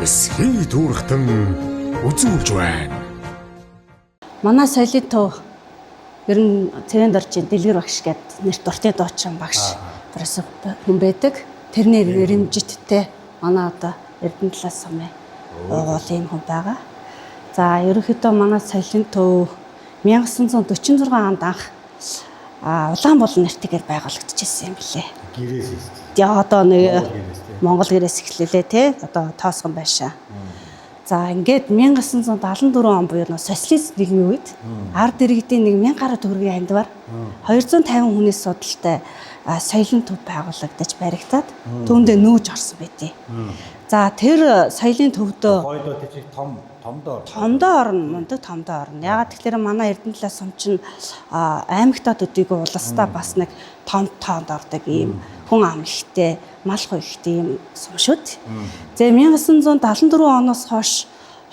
Эсхий түүрхтэн үзүүлж байна. Манай соёлын төв ер нь Цэвэн доржийн Дэлгэр багш гээд нэрт уртын дуучин багш профессор хүн байдаг. Тэрний нэрэмжиттэй манай одоо Эрдэнэ талаас сумын уугуул ийм хүн байгаа. За, ерөнхийдөө манай соёлын төв 1946 онд анх Улаанбулан нэртэйгээр байгуулагдчихсан юм билээ. Гэрээс шүү. Я одоо нэг Гэрээс тий. Монгол гэрээс эхлэлээ те. Одоо тоосгон байшаа. За, ингээд 1974 он буюу нөө социалист нийгмийн үед ард иргэдийн нэг 1000 гаруй төгрөгийн андвар 250 хүний судалтай соёлын төв байгуулагдаж баригдаад түүндээ нүүж орсон байдیں۔ За, тэр соёлын төвдөө Хойдоо тийч том томдоо. Томдоо орно, мундаг томдоо орно. Ягаад тэгэхээр манай Эрдэнэ талаас сум чинь аймагтаа төдийгүй улсдаа бас нэг том тоонд ордог ийм хүн ам ихтэй, мал хуу ихтэй ийм сум шүү дээ. Тэгээ 1974 оноос хойш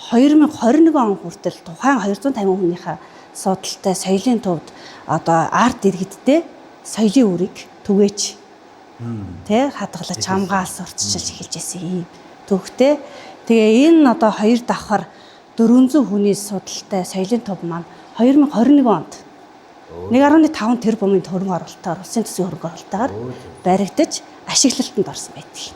2021 он хүртэл тухайн 250 хүнийхээ судалтай соёлын төвд одоо арт иргэдтэй соёлын үрийг түгээж тэ хадгалаж, хамгаал сурталчилж эхэлж байсан ийм төвхтэй. Тэгээ энэ одоо хоёр давхар 400 хүний судалтай соёлын төв маань 2021 онд 1.5 тэрбумын хөрөнгө оруулалтаар, улсын төсвийн хөрөнгө оруулалтаар баригдаж ашиглалтанд орсон байдаг.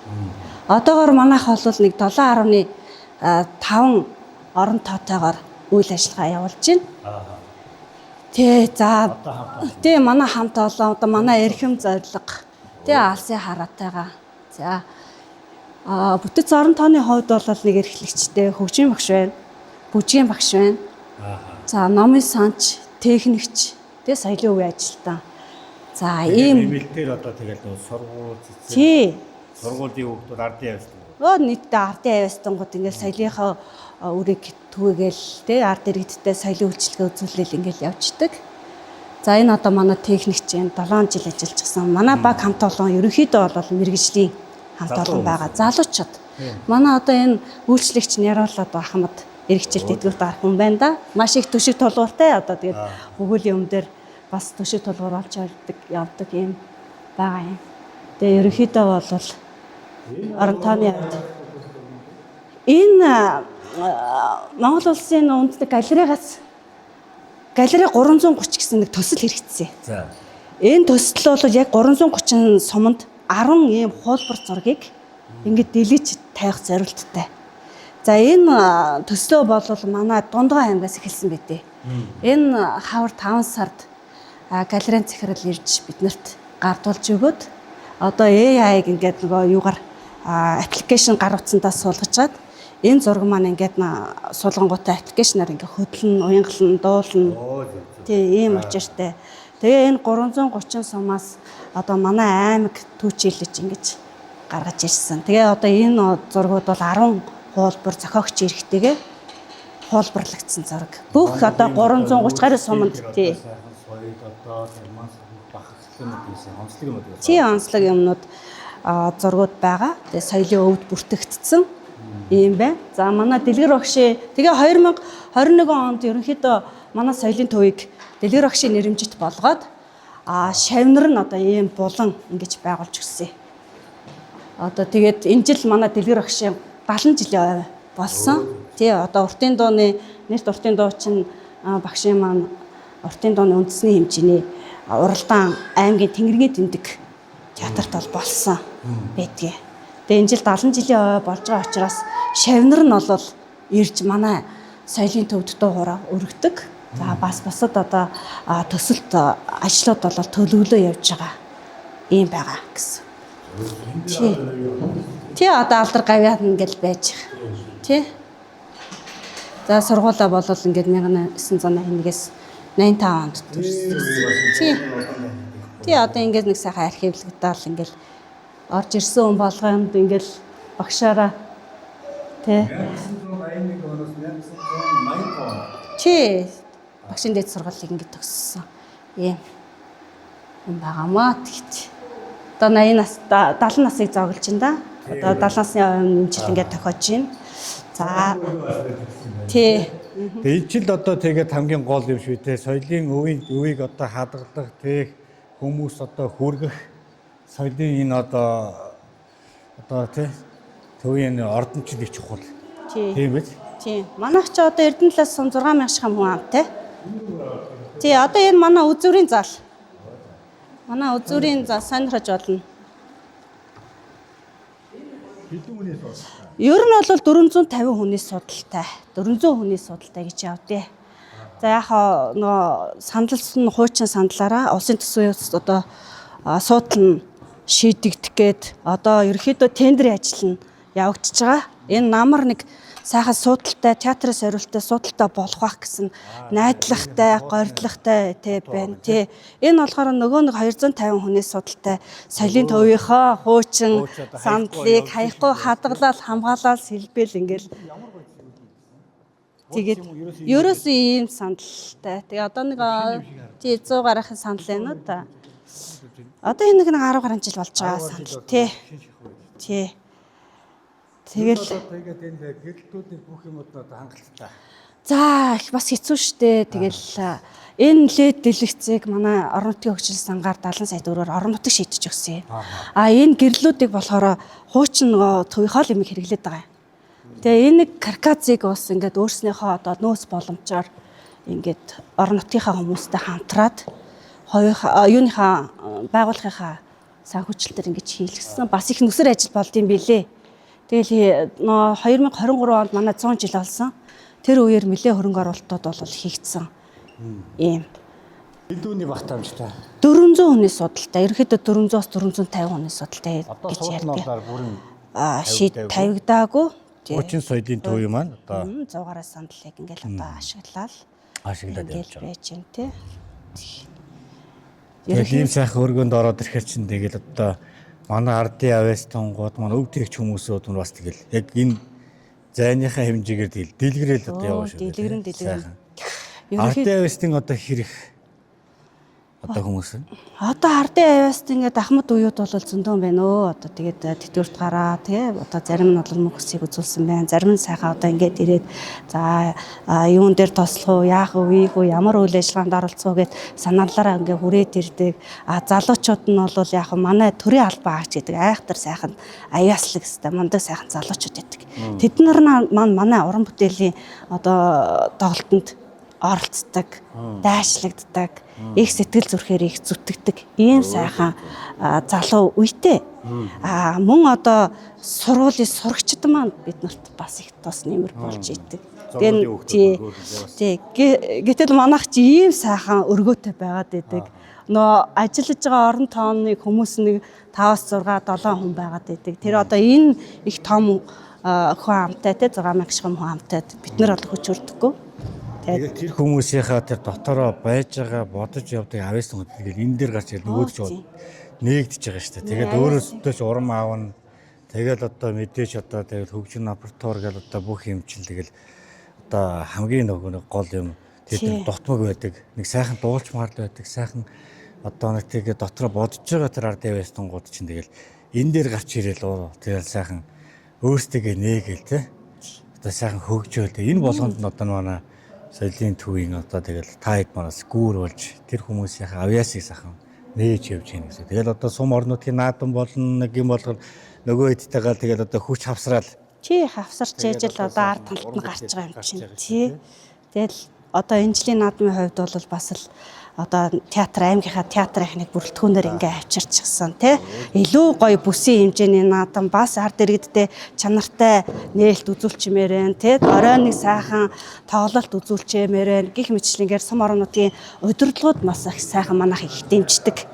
Одоогоор манайх бол нэг 7.5 орон тоотойгоор үйл ажиллагаа явуулж байна. Тэ, за, тий, манай хамт олон одоо манай эрхэм зорилго тий алсын хараатайгаа. За, бүтэц орон тооны хувьд бол нэг эрхлэгчтэй хөгжмийн багш байна. Бүжгийн багш байна. За, номын санч, техникч, тий соёлын үе ажилтан. За, ийм Нэмэлтээр одоо тэгэл нөө сургууль цэцэг. Тий. Сургуулийн хүүхдүүд ардын явцдаг. Өө, нийтдээ ардын авьяастангууд ингээл соёлынхоо үрийг түгээгээл тий ард иргэдтэй соёлын үйлчилгээ үзүүлээл ингээл явждаг. За, энэ одоо манай техникч юм 7 жил ажиллаж гисэн. Манай баг хамт олон ерөнхийдөө бол мэрэгжлийн хамт Залуу олон байгаа. Залуучууд. Манай одоо энэ үйлчлэгч Няруулаад Ахмад эргэжил тэдгүүрт гарах хүн байна да. Маш их төшиг тулгууртай, одоо тэгээд өгөөлийн юм дээр бас төшиг тулгуур олж явдаг юм байгаа юм. Тэгээ ерөнхийдөө бол орон тооны хувьд энэ Монгол улсын үндэсний галерейгаас галерей 330 гэсэн нэг төсөл хэрэгжсэн. За. Энэ төсөл бол яг 330 суманд 10 ийм хуулбар зургийг ингээд дэлгэж тавих зорилттой. За, энэ төслөө бол манай Дундгой аймгаас эхэлсэн байдээ. Энэ хавар 5 сард галерейн захирал ирж биднэрт гардуулж өгөөд одоо AI-г ингээд нөгөө юугаар application гар утсандаа суулгаж чад энэ зураг маань ингээд суулгангуудаа application аар ингээд хөдлөн, уянгалан, дуулна. Оо, зөв зөв. Тий, ийм учиртай. Тэгээ энэ 330 сумаас одоо манай аймаг түүчийлэж ингэж гаргаж ирсэн. Тэгээ одоо энэ зургууд бол 10 хуулбар зохиогч эрэхтэйгээ хуулбарлагдсан зураг. Бүх одоо 330 гаруй суманд тий. Сайхан соёл одоо герман бахархлын юмуд байсан, онцлог юмуд байсан. Тий, онцлог юмнууд зургууд байгаа. Тэгээ соёлын өвд бүртгэгдсэн ийм байна. За, манай Дэлгэр багшийн тэгээ 2021 онд ерөнхийдөө манай соёлын төвийг Дэлгэр багшийн нэрэмжит болгоод шавнар нь одоо ийм булан ингэж байгуулж өгсөн. Одоо тэгээд энэ жил манай Дэлгэр багшийн 70 жилийн ой болсон. Тий, одоо уртын дууны нэрт уртын дуучин багшийн маань уртын дууны үндэсний хэмжээний уралдаан аймгийн Тэнгэргийн тэмдэг театрт бол болсон байдгийг. Тэгээ энэ жил 70 жилийн ой болж байгаа учраас шавнар нь бол ирж манай соёлын төвд дуугараа өргөдөг. За, бас бусад одоо төсөлт ажлууд бол төлөвлөө явж байгаа ийм байгаа гэсэн. Тий. Тий, одоо алдар гавьяат ингээл байж байгаа. Тий. За, сургуулаа бол ингээд 1981-ээс 85 онд төрсөн. Тий. Тий, одоо ингээд нэг сайхан архивлэгдаал ингээл орж ирсэн хүн болгонд ингээл багшаараа тий. 1981 оноос 1985 он. Тий. Багшийн дээд сургуулийг ингээд төгссөн. Ийм юм байгаамаа тэгч. Одоо 80 нас 70 насыг зоглож байна да. Одоо 70 насны өмнө жил ингээд тохиож байна. За, тий. Тэгээ энэ жил одоо тэгээд хамгийн гол юм шүү те, соёлын өвийг одоо хадгалах тех хүмүүс одоо хүргэх соёлын энэ одоо те төвийн ордончил их чухал. Тий. Тийм биз? Тийм. Манайх ч одоо Эрдэнэ талаас сум 6000 шахам хүн амтай. Тий, одоо энэ манай үзүүрийн зал. Манай үзүүрийн зал сонирхож болно. Хэдэн хүний судалтай? Ер нь бол 450 хүний судалтай. 400 хүний судалтай гэж явдээ. За яг хаа нөгөө сандалсан хуучин сандлаараа улсын төсвийн одоо асуудал нь шийдэгдэх гээд одоо ерөөхдөө тендерийн ажил нь явагдаж байгаа. Энэ намар нэг сайхан суудалтай, театрын сорилттой суудалтай болох байх гэсэн найдлагатай, горилготой тий байна тий. Энэ болохоор нөгөө нэг 250 хүний судалтай соёлын төвийнхөө хуучин Хуучин одоо сандлыг хаяхгүй хаяхгүй хадгалал, хамгаалал, сэлбэл ингээл тэгээд ерөөсөө ийм сандалтай. Тэгээ одоо нэг тий 100 гаруйхын сандал байна уу та. Одоо энэ нэг 10 гаруй жил болж байгаа сандал тий. Тий. Тэгэл тэгээд энэ гэрэлтүүдийн бүх юмуд нь одоо хангалттай. За их бас хэцүү шттэ. Тэгэл энэ лед дэлгэцийг манай орон нутгийн хөгжил сангаар 70 сая төгрөгөөр орон нутаг шийдэж өгсөн. А энэ гэрлүүдийг болохоор хуучин нөгөө төвийнхөө л юм хэрэглээд байгаа юм. Тэгээ энэ нэг каркасыг бас ингээд өөрснийхөө одоо нөөц боломжоор ингээд орон нутгийнхаа хүмүүстэй хамтраад хоёрын юуныхаа байгууллагынхаа санхүүжилтээр ингэж хийлгэсэн. Бас их нүсэр ажил болд юм билэ. Тэгэл нөө 2023 онд манай 100 жил болсон. Тэр үеэр нэлээ хөрөнгө оруулалтууд бол хийгдсэн. Ийм. Хэдэн хүний багтаамжтай? 400 хүний судалтай. Ерөнхийдөө 400-аас 450 хүний судалтай Одоо гэж суудал нь ярьдаг. болоор бүрэн Аа шийд тавигдаагүй. Тий. хуучин соёлын төв маань одоо 100 гаруй сандлыг ингээл одоо ашиглаад ашиглаад явж ингээл байгаа. байж гэн тий. Тэгэл ийм сайхан өргөнд ороод ирэхэр чинь тэгэл одоо манай ардын авьяас тунгууд манай өв тэгч хүмүүсүүд нь бас тэгэл яг энэ зайныхаа хэмжээгээр тэгэл дэлгэрэл одоо яваа шүү дээ. Дэлгэрэн тий. дэлгэрэн. Сайхан. Ерөнхийдөө Ардын авьяастын одоо хэрэг одоо хүмүүс нь Одоо ардын авьяаст ингээд ахмад уюуд бол зөндөн байна өө. Одоо тэгээд тэтгэврт гараа тий. Одоо зарим нь бол мөнх хүсийг үзүүлсэн байна. Зарим нь сайхан одоо ингээд ирээд за юун дээр тослох уу, яах вэ, ийх үү, ямар үйл ажиллагаанд оролцох уу гэд санаалаараа ингээд хүрээд ирдэг. А залуучууд нь бол яг хөө манай төрийн албан аач гэдэг айхтар сайхан авьяаслаг хэвээр мундаг сайхан залуучууд байдаг. Тэд нар маань манай уран бүтээлийн одоо тоглолтод оролцдог, дайшлагддаг, их сэтгэл зүрхээр их зүтгэдэг ийм сайхан залуу үетэй. Аа мөн одоо сургуулийн сурагчид маань бид нарт бас их тус нэмэр болж идэг. Сургуулийн хүүхдүүд тий, маань хөөрхөн бас. тий, гэтэл манайх чи ийм сайхан өргөөтэй байгаад идэг. Нөө ажиллаж байгаа орон тооны хүмүүс нэг 5-6 7 хүн байгаад идэг. Тэр одоо энэ их том хүн амтай те 6000 шахам хүн амтай бид нар бол хүч хүрдэхгүй. Тэгээд тэгэл тэр хүмүүсийнхаа тэр дотороо байж байгаа бодож явдаг авьяас тунгууд тэгэл энэ дээр гарч ирэл нөгөөд ч тий. нэгдэж байгаа шүү дээ. Тэгээд Авьяас. өөрөөсөө ч урам аавна. Тэгэл одоо мэдээж одоо тэгэл хөгжин лаборатори гэл одоо бүх юм чинь тэгэл одоо хамгийн нөгөө нэг гол юм Тий. тэр дутмаг байдаг. Нэг сайхан дуулчмаар л байдаг. Сайхан одоо нэг тэгээ дотроо бодож байгаа тэр ард авьяас тунгууд чинь тэгэл энэ дээр гарч ирэл уу. Тэгэл сайхан өөрсдөө нээгээл те. Одоо сайхан хөгжөөл. Энэ болгонд нь одоо манай соёлын төвийн одоо тэгэл та хэд манаас гүүр болж тэр хүмүүсийн авьяасыг сайхан нээж явж гин гэсэн. Тэгэл одоо сум орон нутгийн наадам болно нэг юм болгоно нөгөө хэдтэйгээ тэгэл одоо хүч хавсраал Чи хавсарч Тэгээд ээж л одоо одоо ард сайхан талд нь уран гарч бүтээл байгаа юм гарч чинь. байгаа Тий. чинь, Тэгэл одоо энэ жилийн наадмын хувьд бол бас л одоо театр аймгийнхаа театр их нэг бүрэлдэхүүнээр ингээ авчирчихсан тий. Илүү гоё бүсийн хэмжээний наадам бас ард иргэдтэй чанартай нээлт үзүүлчмээр байна тий. Орой нэг сайхан тоглолт үзүүлчмээр байна. Гэх мэтчлэнгээр сум орон нутгийн удирдлагууд бас их сайхан манайх их дэмждэг.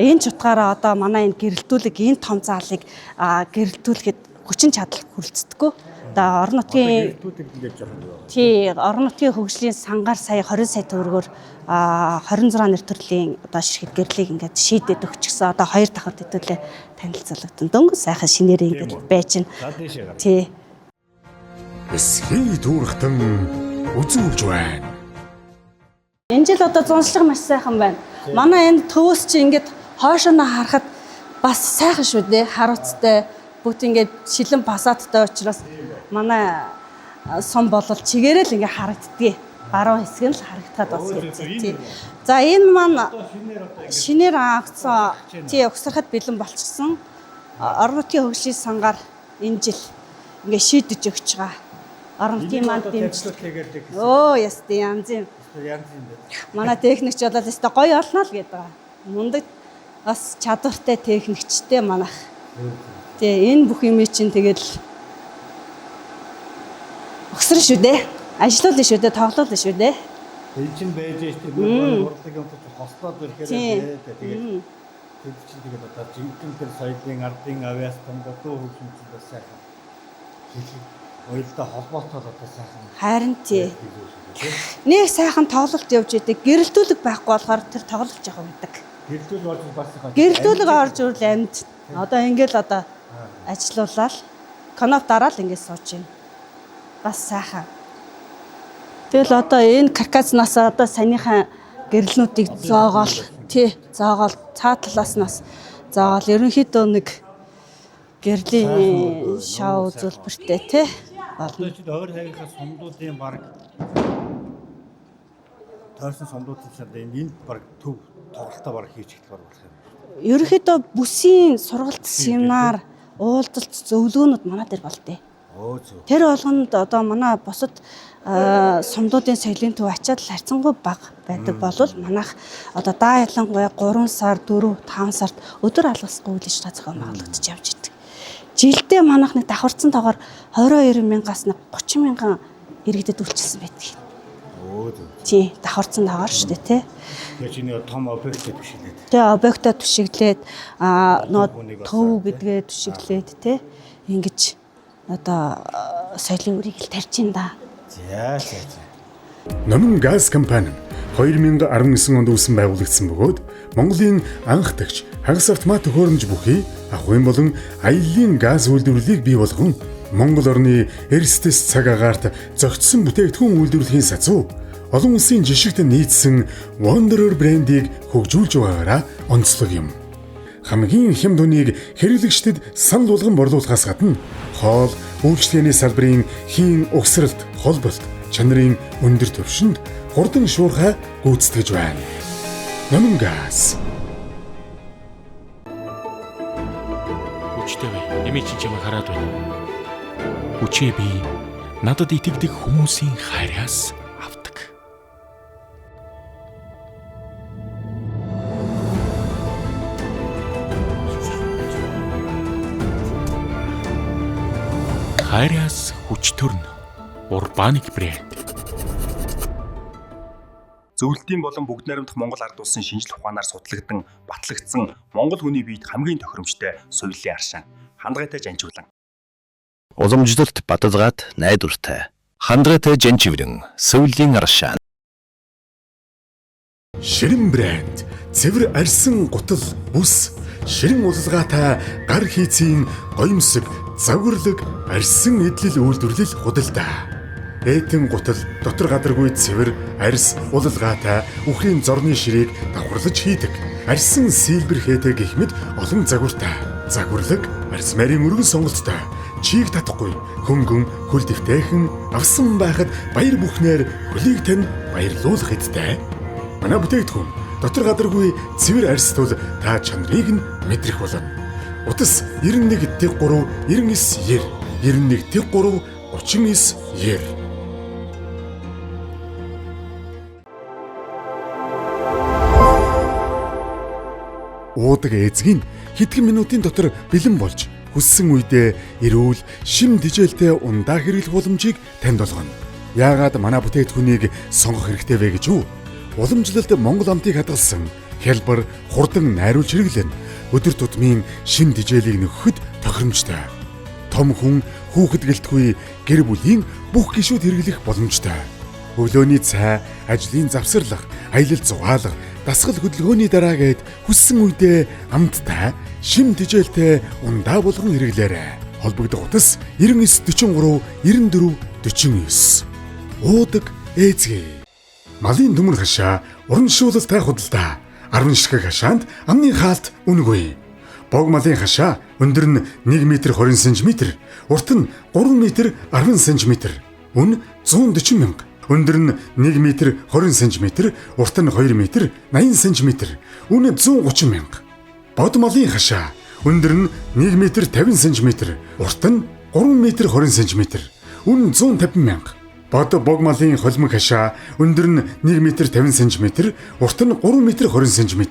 Энэ ч утгаараа одоо манай энэ гэрэлтүүлэг энэ том заалыг гэрэлтүүлэхэд хүчин чадал хүрэлцдэггүй. Одоо орон нутгийн гэрэлтүүдийг ингээд жоохон юу. тий орон нутгийн хөгжлийн сангаар сая 20 сая төгрөгөөр 26 нэр төрлийн одоо ширхэг гэрлийг ингээд шийдээд өгчихсөн. Одоо хоёр давхар хэдүүлээ танилцуулагдсан. Дөнгөж сайхан шинээрээ ингээд байж байна. За дээшээ гар. Тий. Эсхий түүрхтэн үзүүлж байна. Энэ жил одоо зуншлаг маш сайхан байна. Манай энэ төвөөс чи ингээд хоошоо нь харахад бас сайхан шүү дээ. Харуцтай бүгд ингээд шилэн пасаадтай учраас манай сум болол чигээрээ л ингээд харагддгийг. Баруун хэсэг нь л харагдахад бас хэцүү. Тий. За энэ маань шинээр авсан тий угсрахад бэлэн болчихсон. Орон нутгийн хөгжлийн сангаар энэ жил ингээд шийдэж өгч байгаа. Орон нутгийн маань дэмжлэг. Тэгээд Өө ясты янз юм. янз юм байна. Манай техникч болол өстой гоё олно л гэдэг байгаа. Мундаг бас чадвартай техникчтэй манах. Тэгээ энэ бүх юм чинь тэгэл өгсөр шүү дээ. Ажиллуул шүү дээ, тоглоул шүү дээ. Энэ чинь байж штэ би урлаг юм чи хослоод ирэхээр Тийм. тэгээд тэд чинь тэгээд одоо жинхэнэ тэр соёлын ардын авиас тунгатуу хөгжим чинь бас сайхан хэлхий уялдаа холбоотой л одоо сайхан Харин тий. хийх шүү дээ. Нэг сайхан тоглолт явж идэг. Гэрэлтүүлэг байхгүй болохоор тэр тоглолт жоохон байдаг. Гэрэлтүүл орж бас сайхан. Гэрэлтүүлэг орж ирвэл амьд. Одоо ингээл одоо ажиллуулаад кноп дараал ингээд сууж байна. Бас сайхан. Тэгэл одоо энэ каркаснаас одоо саяныхаа гэрлэнүүдийг зоогоол тий зоогоол цаа талаас нас зоогоол ерөнхийдөө нэг гэрлийн шоу үзүүлбэртэй тий болно. Одоо чинь ойр хавийнхаа сумдуудын баг тойрсон сумдуудын чинь одоо энд баг төв тоглолтоо баг хийж эхлэх болох юм. Ерөнхийдөө бүсийн сургалт семинар уулзалт зөвлөгөөнүүд манай дээр болдъё. Өө зөв. Тэр болгонд одоо манай бусад сумдуудын соёлын төв ачаал харьцангуй бага байдаг болвол манайх одоо даа ялангуяа 3 сар 4 5 сард өдөр алгасгүй үйл ажиллагаа зохион байгуулагдаж явж идэг. Жилдээ манайх нэг давхарцсан тоогоор 22 мянгаас нэг 30 мянган иргэдэд үйлчилсэн байдаг. Өө зөв. Тий, давхарцсан тоогоор шүү дээ, тий. Тэгэхээр чиний том объект гэдэг шилээд. Тэгээ объектоо түшиглээд аа Хүнийг нөө бас төв тий. гэдгээ түшиглээд тий ингэж одоо соёлын үрийг л тарьж ин да. За за за. Номин газ компани нь 2019 онд үүсэн байгуулагдсан бөгөөд Монголын анх тагч хагас автомат төхөөрөмж бүхий ахуйн болон аяллаа газ үйлдвэрлэлийг бий болгон Монгол орны эрсдэс цаг агаарт зохицсон бүтээгдэхүүн үйлдвэрлэхийн сацуу олон улсын жишгт нийцсэн Wanderer брендийг хөгжүүлж байгаагаараа онцлог юм. Хамгийн хямд үнийг хэрэглэгчдэд санал болгон борлуулахаас гадна хоол, үйлчилгээний салбарын хийн угсралт, холболт, чанарын өндөр түвшинд хурдан шуурхай гүйцэтгэж байна. Номин газ. Хүчтэй бай. Эмээ чи чамайг хараад байна. Хүчээ би надад итгэдэг хүмүүсийн хариас авдаг. Хариас хүч төрнө. Урбаник брэнд. Зөвлөлтийн болон бүгд найрамдах Монгол ард улсын шинжлэх ухаанаар судлагдан батлагдсан Монгол хүний биед хамгийн тохиромжтой соёлын аршаан. Хандгайтай жанжуулан. Уламжлалт бадалгаат найдвартай. Хандгайтай жанчиврэн соёлын аршаан. Ширэн брэнд цэвэр арьсан гутал бүс ширэн улалгаатай гар хийцийн гоёмсог загварлаг арьсан эдлэл үйлдвэрлэл худалдаа. Эйтэн гутал дотор гадаргүй цэвэр арьс улалгаатай үхрийн зорны ширээг давхарлаж хийдэг. Арьсан силбер хээтэй гэх мэт олон загвартай. Загварлаг арьс марийн өргөн сонголттой. Чийг татахгүй хөнгөн хөл дэвтэйхэн авсан байхад баяр бүхнээр хөлийг тань баярлуулах эдтэй. Манай бүтээгдэхүүн дотор гадаргүй цэвэр арьс тул та чанарыг нь мэдрэх болно. Утас 91 тэг 3 99 90 91 тэг 3 39 90. Уудаг эзгийн хэдхэн минутын дотор бэлэн болж хүссэн үедээ эрүүл шим дижээлтэй ундаа хэрэглэх боломжийг танд олгоно. Яагаад манай бүтээгдэхүүнийг сонгох хэрэгтэй вэ гэж үү? Уламжлалт Монгол амтыг хадгалсан хялбар хурдан найруулж хэрэглэн өдөр тутмын шим дижээлийг нөхөхөд тохиромжтой. Том хүн хүүхэд гэлтгүй гэр бүлийн бүх гишүүд хэрэглэх боломжтой. Өглөөний цай, ажлын завсарлах, аялал зугаалга, дасгал хөдөлгөөний дараа гээд хүссэн үедээ амттай, шим тижээлтэй ундаа болгон хэрэглээрэй. Холбогдох утас 99 43 94 49. Уудаг ээзгээ. Малын төмөр хашаа урамшуулалтай худалдаа. 10 ширхэг хашаанд амны хаалт үнэгүй. Бог малын хашаа өндөр нь 1 м 20 см, урт нь 3 м 10 см, үн 140 мянга. Өндөр нь 1 м 20 см, урт нь 2 м 80 см, үн 130 мянга. Бод малын хашаа өндөр нь 1 м 50 см, урт нь 3 м 20 см, Үн 150 мянга. Бод богмалын холимог хашаа өндөр нь 1 м 50 см, урт нь 3 м 20 см.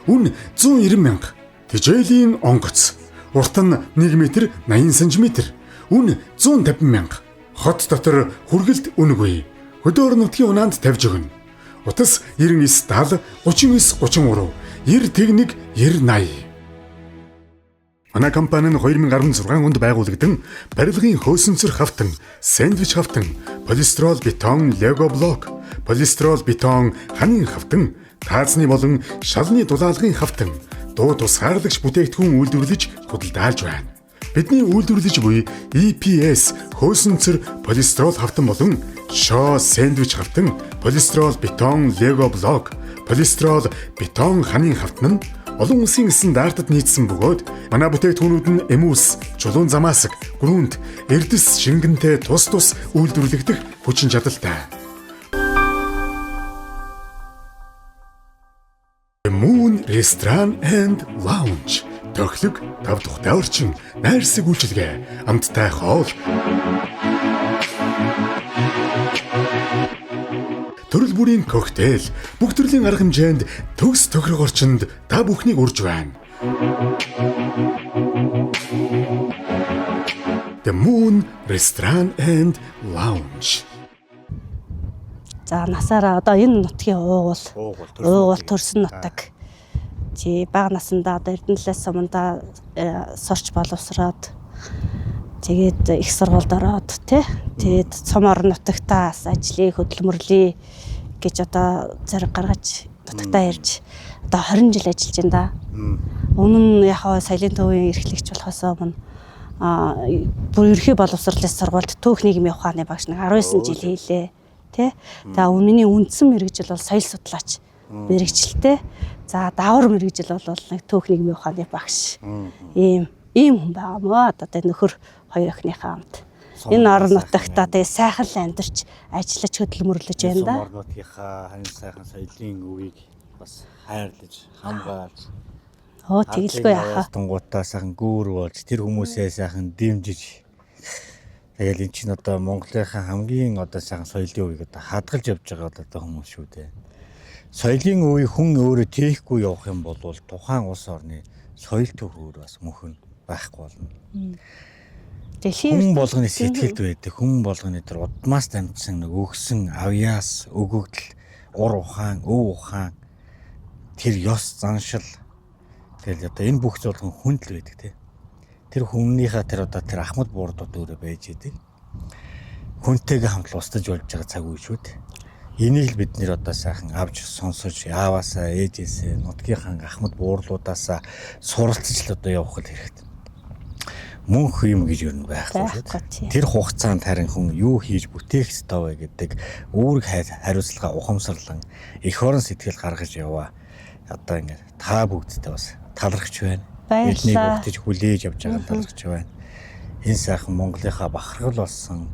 Үн 190 мянга. Тижээлийн онгоц. Урт нь 1 м 80 см. Үн 150 мянга. Хот дотор хүргэлт үнэгүй. Хөдөө орон нутгийн унаанд тавьж өгнө. Утас 99 70 39 33 90 тэгнэг 90 80. Манай компани нь 2016 онд байгуулагдан барилгын хөөсөнцөр хавтан, сэндвич хавтан, полистирол бетон, лего блок, полистирол бетон, ханын хавтан, таазны болон шалны дулаалгын хавтан, дуу тусгаарлагч бүтээгдэхүүн үйлдвэрлэж худалдаалж байна. Бидний үйлдвэрлэж буй EPS хөөсөнцөр полистирол хавтан болон шоо сэндвич хавтан, полистирол бетон, лего блок, полистирол бетон ханын хавтан нь олон улсын стандартад нийцсэн бөгөөд манай бүтээгдэхүүнүүд нь эмүүс, чулуун замаасаг, грунт, эрдэс шингэнтэй тус тус үйлдвэрлэгдэх хүчин чадалтай. The Moon Restaurant and Lounge тохилог, тав тухтай орчин, найрсаг үйлчилгээ, амттай хоол, төрөл бүрийн коктейл, бүх төрлийн арга хэмжээнд төгс тохирох орчинд та бүхнийг урьж байна. The Moon Restaurant and Lounge. За насаараа одоо энэ нутгийн уугуул уугуул төрсөн нутаг. Тий бага насандаа одоо Эрдэнэлээс сумандаа сурч боловсроод тэгээд их сургуульд ороод тий тэгээд сум орон нутагтаа бас ажлыг хөдөлмөрлөе гэж одоо зориг гаргаж нутагтаа ирж одоо 20 жил ажиллаж байна да. Өмнө нь яг хаа соёлын төвийн эрхлэгч болохоос өмнө бүр ерхий боловсролын сургуульд түүх нийгмийн ухааны багш нэг 19 жил хийлээ тий. За миний үндсэн мэргэжил бол соёл судлаач мэргэжилтэй. За давар мэргэжил бол нэг түүх нийгмийн ухааны багш. Ийм ийм хүн байгаа мó одоо тэ нөхөр хоёр охиныхаа хамт. Энэ орон нутагтаа тэгээ сайхан л амьдарч ажиллаж хөдөлмөрлөж байна да. Сум орон нутгийнхаа ханин сайхан соёлын өвийг бас хайрлаж, хамгаалж Өө тэгэлгүй яхаа. Тунгуудаа сайхан гүүр болж тэр хүмүүсээ сайхан дэмжиж тэгэл эн чинь одоо Монголынхаа хамгийн одоо сайхан соёлын өвийг одоо хадгалж явж байгаа одоо хүмүүс шүү дээ. Соёлын өвийг хүн өөрөө тээхгүй явах юм бол тухайн улс орны соёл төвхөр бас мөнхөн байхгүй болно. Дэлхийн Хүн болгоны сэтгэлд байдаг. Хүн болгоны тэр удмаас дамжсан нэг өгсөн авьяас, өгөгдөл, ур ухаан, өв ухаан тэр ёс заншил тэгэл одоо энэ бүх зүйл хүнд л байдаг тий. Тэр хүмүүнийхээ тэр одоо тэр ахмад буурдууд өөрөө байж идэг. Хүнтэйгээ хамт устж болж байгаа цаг үе шүү дээ. Энийг л бид нэр одоо сайхан авч сонсож ааваасаа ээжээсээ нутгийнхаа ахмад буурлуудаасаа суралцж л одоо явах хэрэгтэй. Мөнх юм гэж юу байхгүй шүү дээ. Тэр хугацаанд харин хүн юу хийж бүтээх ёстой вэ гэдэг үүрэг хариуцлага ухамсарлан эх орон сэтгэл гаргаж яваа. Одоо ингээд та бүгдтэй бас талархаж байна. Бидний бүгдж хүлээж авч байгаа талархаж байна. Энэ сайхан Монголынхаа бахархал болсон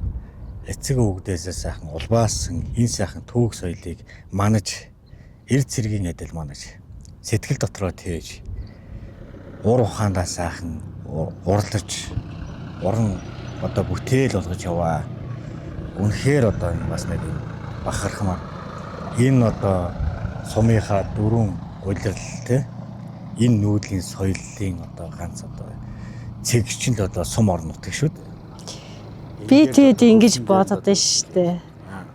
эцэг өвгдөөсөө сайхан улбаасан энэ сайхан түүх соёлыг манаж эр цэргийн адил манаж сэтгэл дотроо тээж ур ухаандаа сайхан урлаж уран одоо бүтээл болгож яваа. Үнэхээр одоо энэ бас нэг юм бахархмаар энэ одоо сумынхаа дөрвөн улирал те энэ нүүдлийн соёлын одоо ганц одоо цэгчин л одоо сум орон нутаг шүү дээ. Би тэгэд ингэж бодод шүү дээ.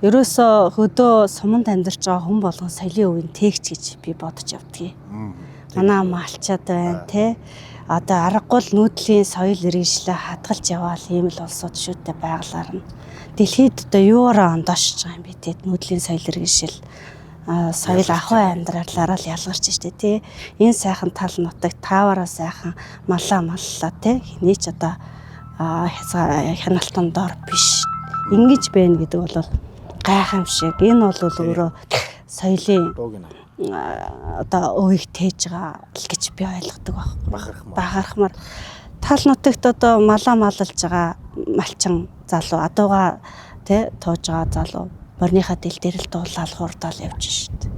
Ерөөсөө хөдөө суманд амьдарч байгаа хүн болгон соёлын өвийн тээгч гэж би бодож явдгийг. Манай малчаад байна те. Одоо аргагүй л нүүдлийн соёл иргэншлээ хадгалж яваал ийм л улсууд шүү дээ байгалаар нь. Дэлхийд одоо юугаараа ондоошж байгаа юм бэ те нүүдлийн соёл иргэншил соёл ахуй амьдралаараа л ялгарч штэ тий. Энэ сайхан тал нутаг тааваараа сайхан малаа маллаа тий. Хэний ч одоо хяналтан дор биш. Ингэж байна гэдэг бол гайхамшиг. Энэ бол өөрөө соёлын одоо өвийг тээж байгаа л гэж би ойлгодог байхгүй. Бахархмаар. Тал нутагт одоо малаа малалж байгаа малчин залуу адууга тий тууж байгаа залуу морийнхаа дэл дээр л дуулаад хурдаал явж шít.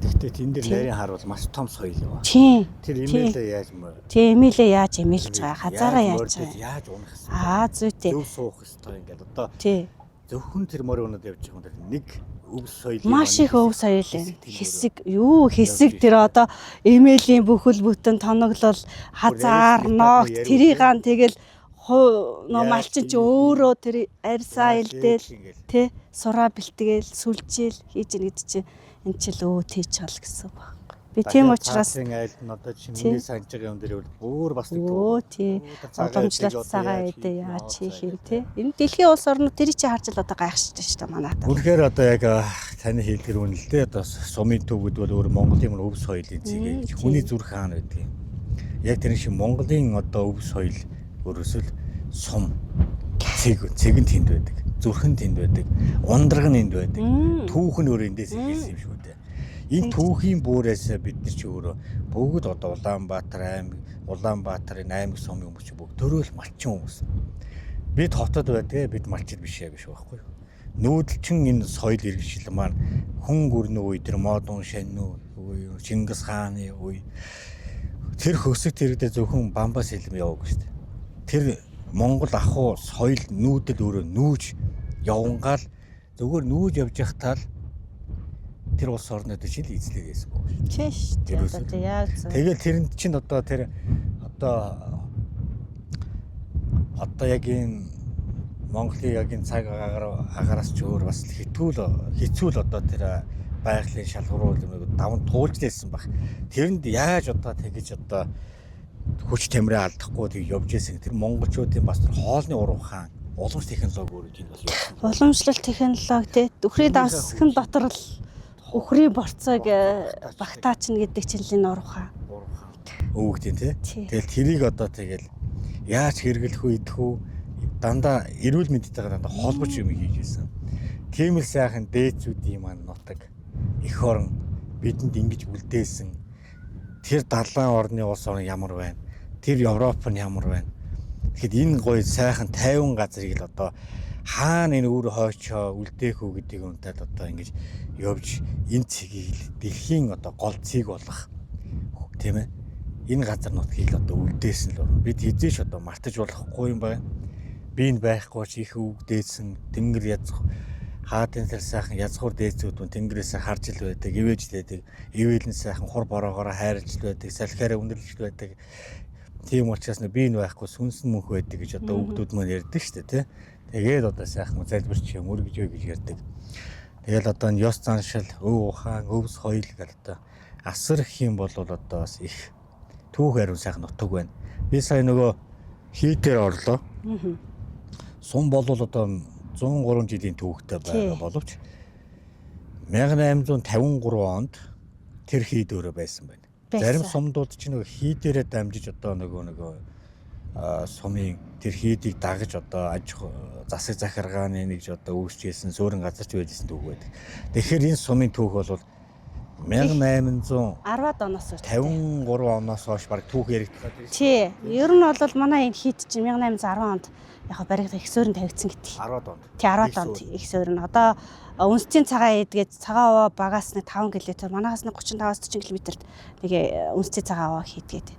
Тэгтээ тэн дээр нарийн харуул маш том соёл юм. Тийм. Тэр имэйлээ яаж мөр? Тийм, эмээлээ яаж эмээлж байгаа, хазаараа яаж байгаа. Яаж унах хэвээр. Аа, зүйтэй. Зөв суух хэвээр ингээд одоо Тий. зөвхөн тэр морь унаад явж байгаа юм дээр нэг өв соёл Маш их өв соёл юм. Хэсэг юу хэсэг тэр одоо эмээлийн бүхэл бүтэн тоноглол хазаар ногт тэрийг ан тэгэл нөө малчин чи өөрөө тэр арьсаа илдээл тэ сураа бэлтгээл сүлжээл хийж ийн гэдэг чинь энэ чил өө тийч чал гэсэн үг байхгүй. Би тийм учраас айлд нь одоо чинь миний санаж байгаа юм дээр бол өөр бас нэг өө тий уламжлалт цагаан эдээ яаж хийх юм те. Энэ дэлхийн улс орнууд тэрийг чи харж л одоо гайхшиж шүү дээ манай хата. Үнэхээр одоо яг таны хэлдгэр үнэ л дээ. Одоо сумын төв гэдэг бол өөр Монголын мөр өв соёлын цэгээ гэж хүний зүрх хаана байдаг юм. Яг тэр шиг Монголын одоо өв соёл өөрөөсөө л сум цэг цэг нь тэнд байдаг. Зүрх нь тэнд байдаг. Ундраг нь энд байдаг. Түүх нь өөр эндээс эхэлсэн юм шүү дээ. Энэ түүхийн бүрээс бид нар чи өөрөө бүгд одоо Улаанбаатар аймаг, Улаанбаатарын аймаг сумын хүмүүс чи бүгд төрөөл малчин хүмүүс. Бид хотод байдаг, бид малчид биш ээ биш байхгүй юу? Нүүдэлчин энэ соёл иргэншил маань хүн гүрний үе тэр модон шань үе, Чингис хааны үе тэр хөсөг тэрэгдээ зөвхөн бамбас сэлэм яваагүй шүү дээ. Тэр Монгол ахуй соёл нүүдэл өөрөө нүүж явангаал зүгээр нүүж явж явах тал тэр улс орнууд чинь л эзлээд байсан баг шүү. Тийм шүү дээ. Одоо яг зөв. Тэгэл тэрэнд чинь одоо тэр одоо яг энэ Монголын яг энэ цаг агараас ч өөр бас хитүүл хэцүү л одоо тэр байгалийн шалгаруул юм даван туулж лээсэн баг. Тэрэнд яаж одоо тэгэж одоо хүч тамираа алдахгүй тэг явж исэн. Тэр монголчуудын бас тэр хоолны уран ухаан, уламж технологи өөрөө тэнд бас явсан. Уламжлалт технологи те үхрийн давсхан дотор л үхрийн борцоог багтаачна гэдэг чинь л энэ уран ухаан. Өвөгдийн те. Тэгэл тэрийг одоо тэгэл яаж хэрэглэх үү, идэх үү дандаа эрүүл мэндтэйгээ дандаа холбож юм хийж исэн. Тийм л сайхан дээдсүүдийн маань нутаг эх орон бидэнд ингэж үлдээсэн. Тэр далайн орны улс орон ямар байна? Тэр Европ нь ямар байна? Тэгэхэд энэ гоё сайхан тайван газрыг л одоо хаана энэ үр хойчоо үлдээх үү гэдэг юмтай л одоо ингэж явж энэ цэгийг л дэлхийн одоо гол цэг болох тийм ээ. Энэ газар нутгийг л одоо үлдээсэн л бид хэзээ ч одоо мартаж болохгүй юм байна. Би энэ байхгүй ч их өвгдээсэн тэнгэр язх хаадын тэр сайхан язгуур дээдсүүд мөн тэнгэрээс харж ил байдаг, ивэж л байдаг, ивэлэн сайхан хур бороогоор хайрлж л байдаг, салхиараа өндөрлөж л байдаг. Тийм учраас би энэ байхгүй сүнс нь мөнх байдаг гэж одоо өвгдүүд мөн ярьдаг шүү дээ, тий. Тэгээд одоо сайхан залбирч юм өргөж өй гэж ярьдаг. Тэгэл одоо энэ ёс заншил, өв ухаан, өв соёл гэл одоо асар их юм бол одоо бас их түүх ариун сайхан нутаг байна. Би сая нөгөө хийтээр орлоо. Сум болвол одоо 103 жилийн түүхтэй байгаа боловч 1853 онд тэр хийд өөрөө байсан байна. Зарим сумдууд чинь нөгөө хийдээрээ дамжиж одоо нөгөө сумын тэр хийдийг дагаж одоо аж ахуй засаг захиргааны нэгж одоо үүсчихсэн суурин газар ч байжсэн түүх байдаг. Тэгэхээр энэ сумын түүх бол 1853 10-аад оноос хойш. оноос хойш баг түүх яригдлаа. Тий. Ер нь бол манай энэ хийд чинь 1810 онд яг баригдах их суурин тавигдсан гэдэг. 10-аад онд. Тий 10-аад онд их суурин. Одоо үндэстний цагаан эд гэж цагаан овоо багаас нэг 5 км, манахаас нэг 35-аас 40 км-т нэг үндэстний цагаан овоо хийдгээд.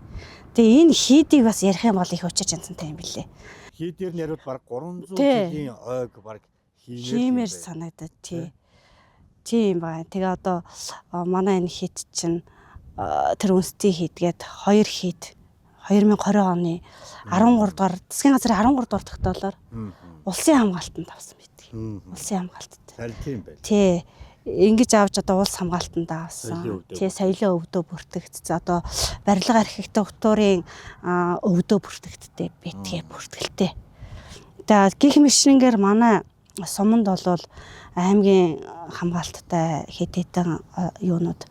Тэгээ энэ хийдийг бас ярих юм бол их учир чанцантай юм билээ. Хийдээр нь яриад баг 300 жилийн ойг баг хиймээр санагдаад тий. Тийм байна. Тэгээ одоо манай энэ хийд чинь тэр үндэстний хийдгээд хоёр хийд 2020 оны 13 дугаар засгийн газрын 13 дугаар тогтоолоор улсын хамгаалтанд авсан байдаг. Улсын хамгаалтад. Харин тийм байл. Тий. Ингэж авч одоо улс хамгаалтанд авсан. Тий, соёлын өвдөө бүртгэгдсэн. Одоо барилга архитектурын өвдөө бүртгэгдтэй битгээ бүртгэлтэй. Тэгээ гих мишнэнгээр манай суманд бол аймгийн хамгаалттай хэд хэдэн юунууд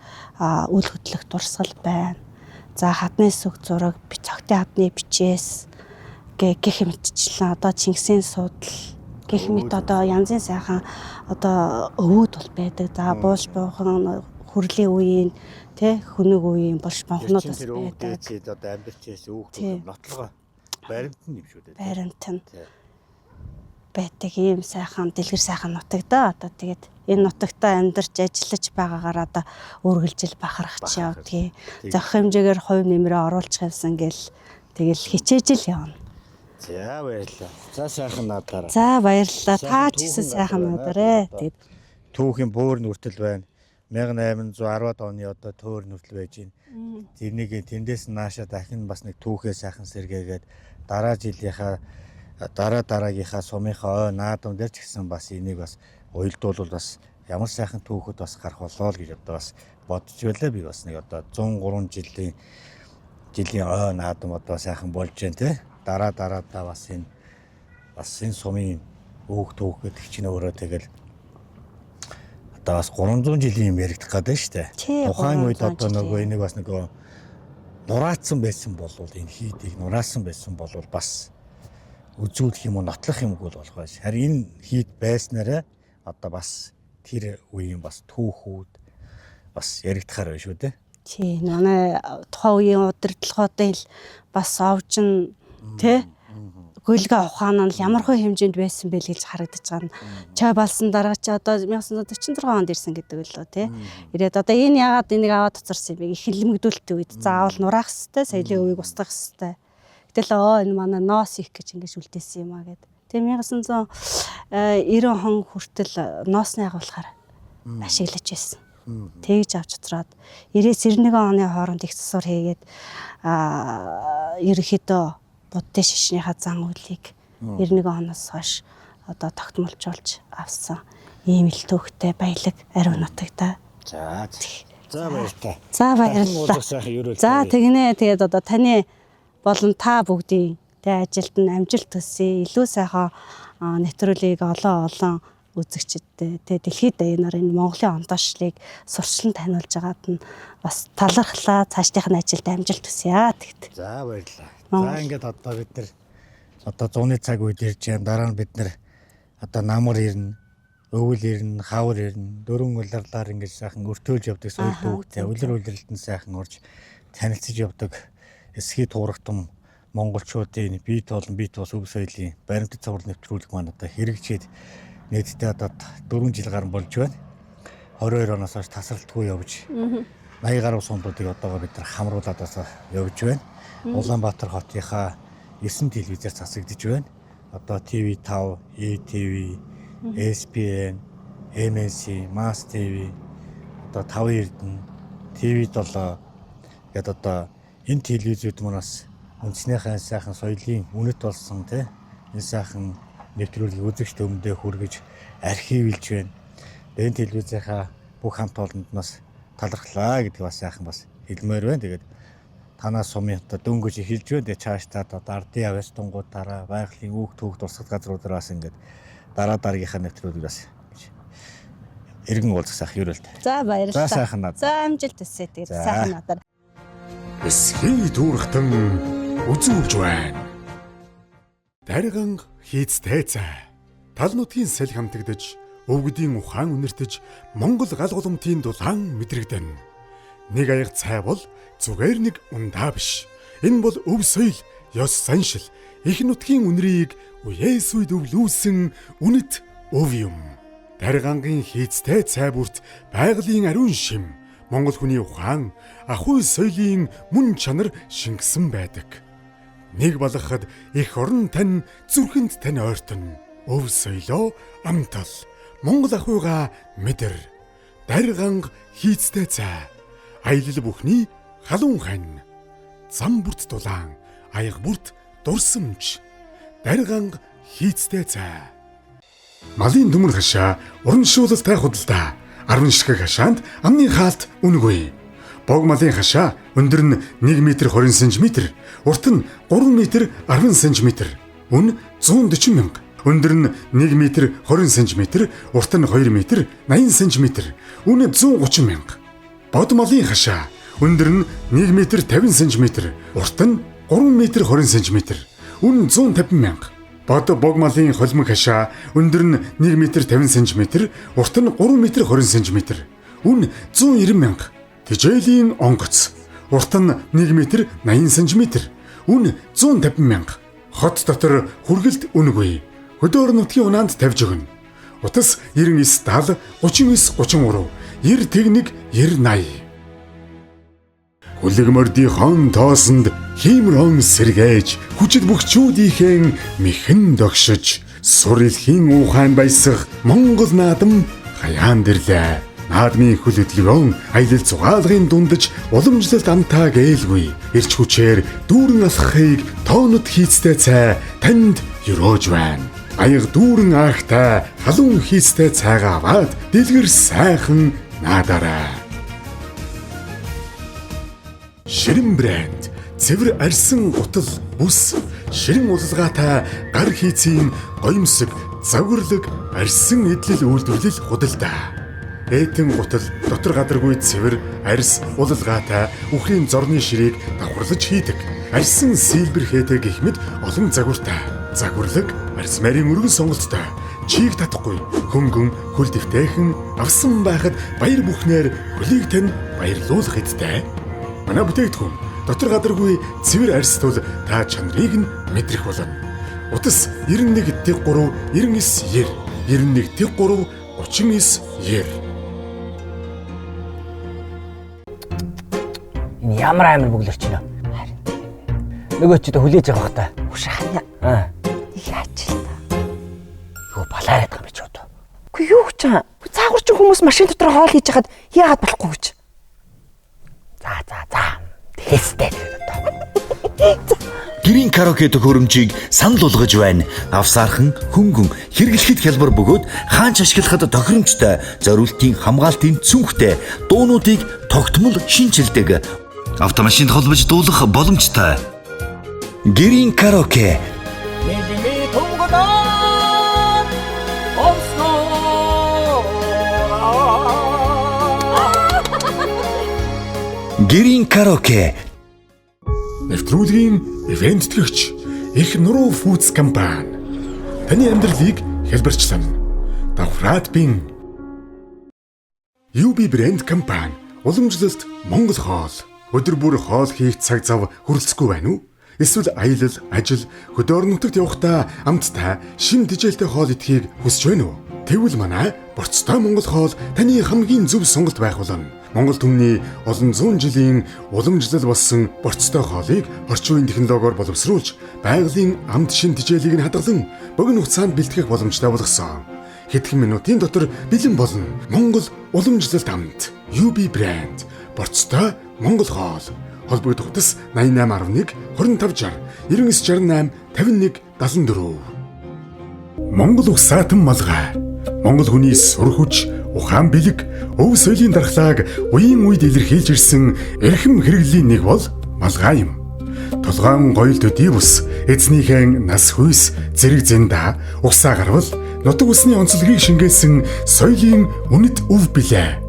үл хөдлөх дурсгал байна. За хадны сүг зураг, цогтын хадны бичээс гэх мэтчлэн одоо Чингисийн судал гэх мэт одоо янзын сайхан одоо өвүүд бол байдаг. За бууш буухан хүрлийн үеийн тэ хөнөг үеийн булш бонхнууд бас байдаг. Одоо амьдарч байсан өвгд нотлогоо баримт нь юм шүү дээ. Баримт нь байдаг ийм сайхан дэлгэр сайхан нутаг да. Одоо тэгээд Энэ нутагтаа амьдарч ажиллаж байгаагаар одоо үргэлжил бахархаж явдгийг. Зохих хэмжээгээр хувь нэмрээ оруулах юмсан гэл тэгэл хичээж л явна. За баярлалаа. За сайхан наадаарай. За баярлалаа. Та Сайхан ч гэсэн түүхэн сайхан газар байна. наадаарай. Тэгээд Түүхийн бөөр нүртэл байна. 1810-ад оны одоо төөр нүртэл байж байна. Тэрнийг тэндээс нааша дахин бас нэг түүхээ сайхан сэргээгээд дараа жилийнхаа дараа дараагийнхаа сумынхаа ой наадам дээр ч гэсэн бас энийг бас уялдуулвал бас ямар сайхан түүхэд бас гарах болоо л гэж одоо бас бодож байлаа. Би бас нэг одоо 103 жилийн ой наадам одоо сайхан болж байна те. Дараа дараадаа бас энэ сумын өөх түүх гэдэг чинь өөрөө тэгэл одоо бас 300 жилийн юм яригдах гэдэг шүү дээ. Тий, Тухайн үед 300 одоо нөгөө жилийн. энийг бас нөгөө нураацсан байсан болвол энэ хийдийг нураасан байсан болвол бас үзүүлэх юм уу нотлох юм уу болох байж. Харин энэ хийд байснараа одоо бас тэр үеийн бас түүхүүд бас яригдахаар байна шүү дээ. Тий, манай тухайн үеийн удирдлагуудын л бас овжин тий гөлгөө ухаан нь л ямар хөө хэмжээнд байсан бэ л гэж харагдаж байгаа нь. Чой балсан дараа чи одоо 1946 онд ирсэн гэдэг лөө тий. Ирээд одоо энэ яагаад энийг аваад цоцорсон юм бэ? Их хилмигдүүлэлтийн үед заавал нураах хэвээр, соёлын өвийг устгах хэвээр. Гэтэл оо энэ манай ноос их гэж ингэж үлдээсэн юм а гэд. Тэгээ 1990 он хүртэл ноосны агуулгаар ашиглаж байсан. Тэгж авч утраад 90-91 оны хооронд их засвар хийгээд ерөнхийдөө буддын шишнийхаа зан үйлийг 91 оноос хойш одоо тогтмолжуулж авсан ийм ил төвхтэй баялаг ариун нутагта. За. За баярлалаа. За баярлалаа. Дахин уулзах сайхан ерөөл. За тэгнэ тэгээд одоо таны болон та бүгдийн тэ ажилд нь амжилт төсөе. Илүү сайхан нэвтрүүлгийг олон олон үзэгчдтэй тэ дэлхийд даяар энэ Монголын ондоошлыг сурчлан таниулж байгаад нь бас талархлаа. Цаашдынх нь ажилд амжилт төсөе аа тэгт. За баярлалаа. Монгол. За ингээд одоо бид нар одоо зуны цаг үед ирж байна. Дараа нь бид нар одоо намар ирнэ, өвөл ирнэ, хавар ирнэ. Дөрвөн улирлаар ингээд сайхан өртөөлж явдаг соёл төвөгтэй. Улир улиралд нь сайхан орж танилцж явдаг. Эсхий туурахтам монголчуудын бие тоолон бие тоос өв соёлын баримтат цуврал нэвтрүүлэг маань одоо хэрэгжээд нийтдээ одоо 4 жил гарan болж байна. 22 оноос хойш тасралтгүй явж 80 гаруй сумдуудыг одоогоо бид нар хамруулад бас явж байна. Улаанбаатар хотынхаа 9 телевизээр засагдж байна. Одоо TV5, ETV, SPN, MNC, Mass TV, одоо 5 Эрдэнэ, TV7 гэдэг одоо энэ телевизүүд маань бас үндснийхээ сайхан соёлын үнэт болсон тий энэ сайхан нэвтрүүлгийг үзэгч төмөндөө хүргэж архивлж байна. Энэ телевизийнхаа бүх хамт олонд нь бас талархлаа гэдэг бас сайхан бас хэлмээр байна. Тэгээд танаа сумын одоо дөнгөж эхэлж байна. Тэгээд чааш та одоо ардын авяас тунгуудаараа байгалийн үүх түүх дурсгалт газруудаараа бас ингээд дараа дараагийнхаа нэвтрүүлгийг бас эргэн уулзах сайхан ерөөлт. За баярлалаа. За, сайхан наадаа. За амжилт төсөе тэгээд За. сайхан наадаа. Эсхий түүрхтэн үзүүлж байна. Дарганг хийцтэй цай. Тал нутгийн сэл хамтагдаж, өвгдийн ухаан үнэртэж, Монгол гал гулмтын дулаан мэдрэгдэн. Нэг аяг цай бол зүгээр нэг ундаа биш. Энэ бол өв соёл, ёс заншил, их нутгийн үнрийг үеэс үед өвлүүлсэн үнэт өв юм. Даргангийн хийцтэй цай бүрт байгалийн ариун шим, Монгол хүний ухаан, ахуй соёлын мөн чанар шингэсэн байдаг. Нэг балгахад их орон тань зүрхэнд тань ойртон. Өв соёлоо амтал. Монгол ахуйгаа мэдэр. Дарганг хийцтэй цай. Аялал бүхний халуун хань. Зам бүрт дулаан, аяга бүрт дурсамж. Дарганг хийцтэй цай. Малын төмөр хашаа урамшуулалтай худалдаа. 10 ширхэг хашаанд амны хаалт үнэгүй. Бог малын хашаа өндөр нь 1 м 20 см, урт нь 3 м 10 см, үн 140 мянга. Өндөр нь 1 м 20 см, урт нь 2 м 80 см, үн 130 мянга. Бод малын хашаа өндөр нь 1 м 50 см, урт нь 3 м 20 см, үн 150 мянга. Бод бог малын холимог хашаа өндөр нь 1 м 50 см, урт нь 3 м 20 см, үн 190 мянга. Тэжээлийн онгоц урт нь 1 м 80 см, үн 150 мянга. Хот дотор хүргэлт үнэгүй. Хөдөөр нутгийн унаанд тавьж өгнө. Утас 99 70 39 33 90 тэгнэг 90 80. Хүлэг мордынхон тоосонд хиймрон сэргээж хүчит бүхчүүдийнхэн мэхэн догшиж сур илхийн ухаан баясах Монгол наадам хаяан дэрлээ. Наадмын хөл хөдөлгөөн аялал зугаалгын дундаж уламжлалт амтаа гэлгүй эрч хүчээр дүүрэн алхахыг тоонод хийцтэй цай танд өрөөж байна. Аяга дүүрэн аахтай халуун хийцтэй цайгаа аваад дэлгэр сайхан наадараа. Ширэн брэнд цэвэр арьсан гутал бүс ширэн улалгаатай гар хийцийн гоёмсог загварлаг арьсан эдлэл үйлдвэрлэл худалдаа. Ээтэн гутал дотор гадаргүй цэвэр арьс улалгаатай үхрийн зорны ширээг давхарлаж хийдэг. Арьсан силбер хээтэй гэх мэт олон загвартай. Загварлаг арьс марийн өргөн сонголттой. Чийг татахгүй хөнгөн хөл дэвтэйхэн авсан байхад баяр бүхнээр хөлийг тань баярлуулах эдтэй. Манай бүтээгдэхүүн дотор гадаргүй цэвэр арьс тул та чанарыг нь мэдрэх болно. Утас 91 тэг 3 99 90 91 тэг 3 39 90. Энэ ямар амар бөглөрч байна. Харин нөгөө ч одоо хүлээж байгаа бах та. Үш хаяа. Аа. Яаж л та. Юу балаараад байгаа юм чи одоо. Үгүй юу гэж байгаа. Цаагуур чи хүмүүс машин дотор хоол хийж хахад яагаад болохгүй гэж. За за за. Тэхээстэй тэгээд одоо. Гэрийн караоке төхөөрөмжийг санал болгож байна. Авсаархан, хөнгөн, хэрэглэхэд хялбар бөгөөд хаанч ашиглахад тохиромжтой, зориултын хамгаалтын цүнхтэй дуунуудыг тогтмол шинчилдэг. Автомашинд холбож дуулах боломжтой. Гэрийн караоке Гэрийн караоке Нэвтрүүлгийн ивент тэтгэгч Их Нуруу Фудс компани таны амьдралыг хэлбэрчлэн давхраад бин UB брэнд компани уламжлалт Монгол хоол өдөр бүр хоол хийх цаг зав хүрэлцэхгүй байна уу? Эсвэл аялал, ажил, хөдөө орон нутагт явахдаа амттай, шим тэжээлтэй хоол идэхийг хүсэж байна уу? Тэгвэл манай борцтой Монгол хоол таны хамгийн зөв сонголт байх болно. Монгол түмний олон зуун жилийн уламжлал болсон борцтой хоолыг орчин үеийн технологиор боловсруулж, байгалийн амт шим тэжээлийг нь хадгалан богино хугацаанд бэлтгэх боломжтой болгосон. Хэдхэн минутын дотор бэлэн болно. Монгол уламжлалт амт UB брэнд борцтой Монгол хоол. Холбогдох утас 88.1 25 60 99 68 51 74. Монгол угсаатан малгай. Монгол хүний сур хүч, ухаан бэлэг, өв соёлын дархлааг үеийн үед илэрхийлж ирсэн эрхэм хэрэглэлийн нэг бол малгай юм. Толгоон гоёл төдий бус эзнийхэн нас хүйс, зэрэг зэнда, угсаа гарвал нутаг усны онцлогийг шингээсэн соёлын үнэт өв билээ.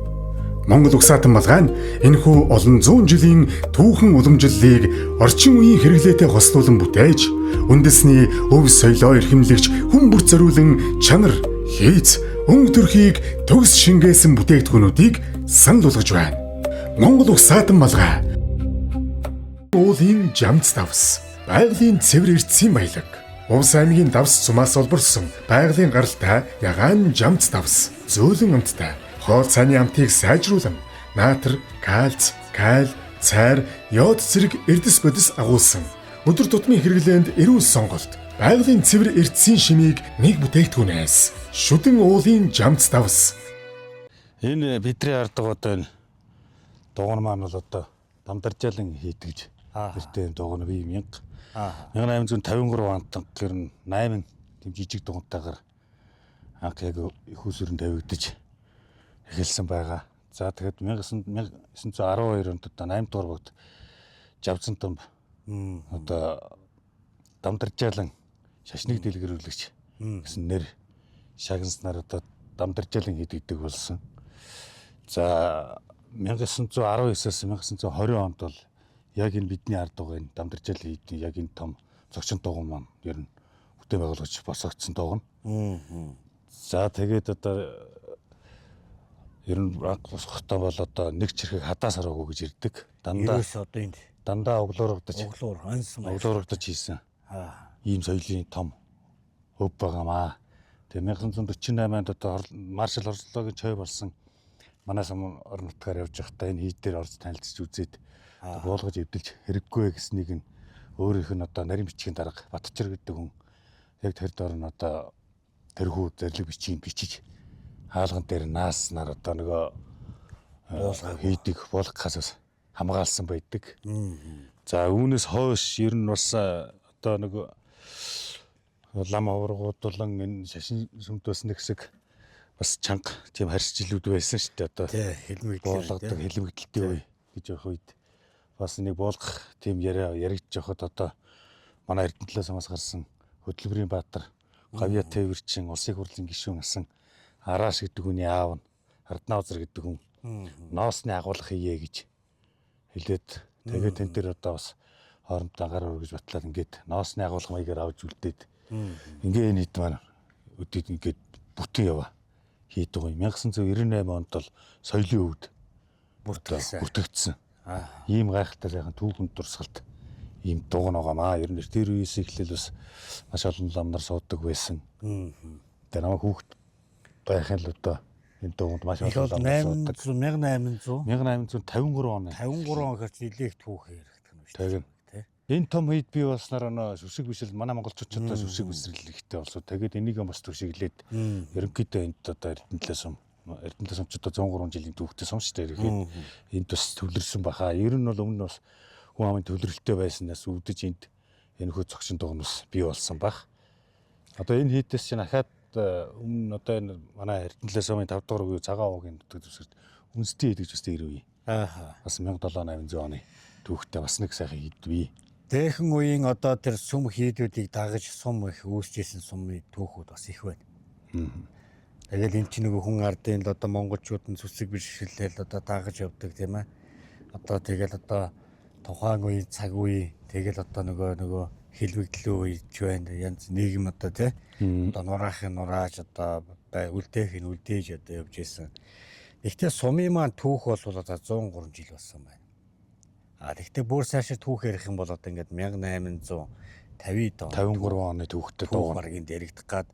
Монгол угсаатан малгай нь энэхүү олон зуун жилийн түүхэн уламжлалыг орчин үеийн хэрэглээтэй хослуулан бүтээж, үндэсний өв соёлоо эрхэмлэгч хүн бүр зориулан чанар, хийц, өнгө төрхийг төгс шингээсэн бүтээгдэхүүнүүдийг санал болгож байна. Монгол угсаатан малгай уулын жамц давс, байгалийн цэвэр эрдэсийн баялаг. Увс аймгийн давс цумаас олборсон байгалийн гаралтай ягаан жамц давс, зөөлөн амттай. Хоол цайны амтыг сайжруулан наатар, кальц, каль, цайр, йод зэрэг эрдэс бодис агуулсан. Өдөр тутмын хэрэглээнд эрүүл сонголт. Байгалийн цэвэр эрдэсийн шимийг нэг бүтээгдэхүүнээс шүдэн уулын жамц давс. Энэ бидний ардаг одоо энэ дугуй маань бол одоо дамдаржаалан хийдгэж нэртэй юм дугуй би 1853 онд гэр нь 8 тийм жижиг дугуйтайгаар анх яг их усүрэн тавигдаж эхэлсэн байгаа. За тэгэхэд 1912 онд одоо 8 дугаар багт Жавзан томб одоо дамдаржаалан шашныг дэлгэрүүлэгч гэсэн нэр шагнаснаар одоо дамдаржаалан хийдэгдэг болсон. За 1919-аас 1920 онд бол яг энэ бидний ард байгаа энэ дамдаржаал хийдний яг энэ том зочин дугуй маань ер нь бүтээн байгуулагч босгогдсон дугуй. За тэгээд одоо ер нь анх босгохдоо бол одоо нэг чирхэг хадаас ороогүй гэж ирдэг. Дандаа Ерөөсөө одоо энд дандаа углуургадаж углуур онсон баяр. углуургадаж хийсэн. Ийм соёлын том өв байгаамаа. Тэгээ 1948 онд одоо маршал Орлогын чой болсон манай сум орон нутгаар явж байхдаа энэ хийд дээр орж танилцж үзээд буулгаж эвдэлж хэрэггүй гэснийг нь өөрийнх нь одоо нарийн бичгийн дарга Батчир гэдэг хүн яг тэр дор нь одоо тэрхүү зарлиг бичгийг бичиж хаалган дээр нааснаар одоо нөгөө буулга хийдэг буулгахаас бас хамгаалсан байдаг. За үүнээс хойш ер нь бас одоо нөгөө лам аваргууд болон энэ шашин сүмд бас нэг хэсэг бас чанга тийм харьцжилүүд байсан шүү дээ. Одоо хэлмэгдэл буулгадаг хэлмэгдэлтэй үе гэж явах үед бас нэг буулгах тийм яриа яригдж явахад одоо манай Эрдэнэ талаас самаас гарсан хөдөлмөрийн баатар Гавья Тээвэрчин улсын хурлын гишүүн асан Арааш гэдэг хүний аав нь Арднаа узар гэдэг хүн ноосны агуулга хийе гэж хэлээд тэгээд тэн дээр одоо бас хоорондоо гар өргөж батлаад ингээд ноосны агуулга маягаар авч үлдээд ингээ энэ хэд маань өдөд ингээд бүтэн яваа хийдэг юм. 1998 онд бол соёлын өвд бүртгэгдсэн. Ийм гайхалтай сайхан түүхэн дурсгалт ийм дууган байгаамаа. Ер нь тэр үеэс эхлээл бас маш олон лам нар суудаг байсан. Тэгээ намайг хүүхэд байхын л одоо энэ дууганд маш олон лам нар суудаг. 1800 1853 оны. 53 он гэхэр нилээх түүх яригдах юм шүү дээ. Энэ том хийд бий болсноор нөө сүсэг бишэл манай монголчууд ч одоо сүсэг бисрэл ихтэй болсон. Тэгээд энийг бас түшиглээд ерөнхийдөө энд одоо Эрдэнэ сум Эрдэнэ сумч одоо 103 жилийн түүхтэй сум шүү дээ. Тэгэхээр энд бас төвлөрсөн баха. Ер нь бол өмнө нь бас хүн амын төвлөрөлттэй байснаас өвдөж энд энэхүү цогшин дуган бас бий болсон бах. Одоо энэ хийдээс чинь ахаад өмнө одоо энэ манай Эрдэнэ сумын 5 дугаар үе цагаан уугийн нутаг дэвсгэрт үндэстэн хийд гэж бас тэр үе. Аа. Бас 1700 оны түүхтэй бас нэг сайхан хийд бий. Дээхэн үеийн одоо тэр сүм хийдүүдийг дагаж сум их үүсчихсэн сумын түүхүүд бас их байна. Тэгэл эн чинь нөгөө хүн ардын л одоо монголчууд нь сүсэг бишрэлэл одоо дагаж явдаг тийм ээ. Одоо тэгэл одоо тухайн үе цаг үе тэгэл одоо нөгөө хэлбэгдлэн үе ч байна. Янз нийгэм одоо тий. Одоо нураахын нурааж одоо үлдээх нь үлдээж одоо явж исэн. Гэхдээ сумын маань түүх бол одоо 103 жил болсон байна. А тэгвэл бүр цаашаа түүх ярих юм бол одоо ингээд 1850 он 53 оны түүхтэй дууган баг энд яригдах гад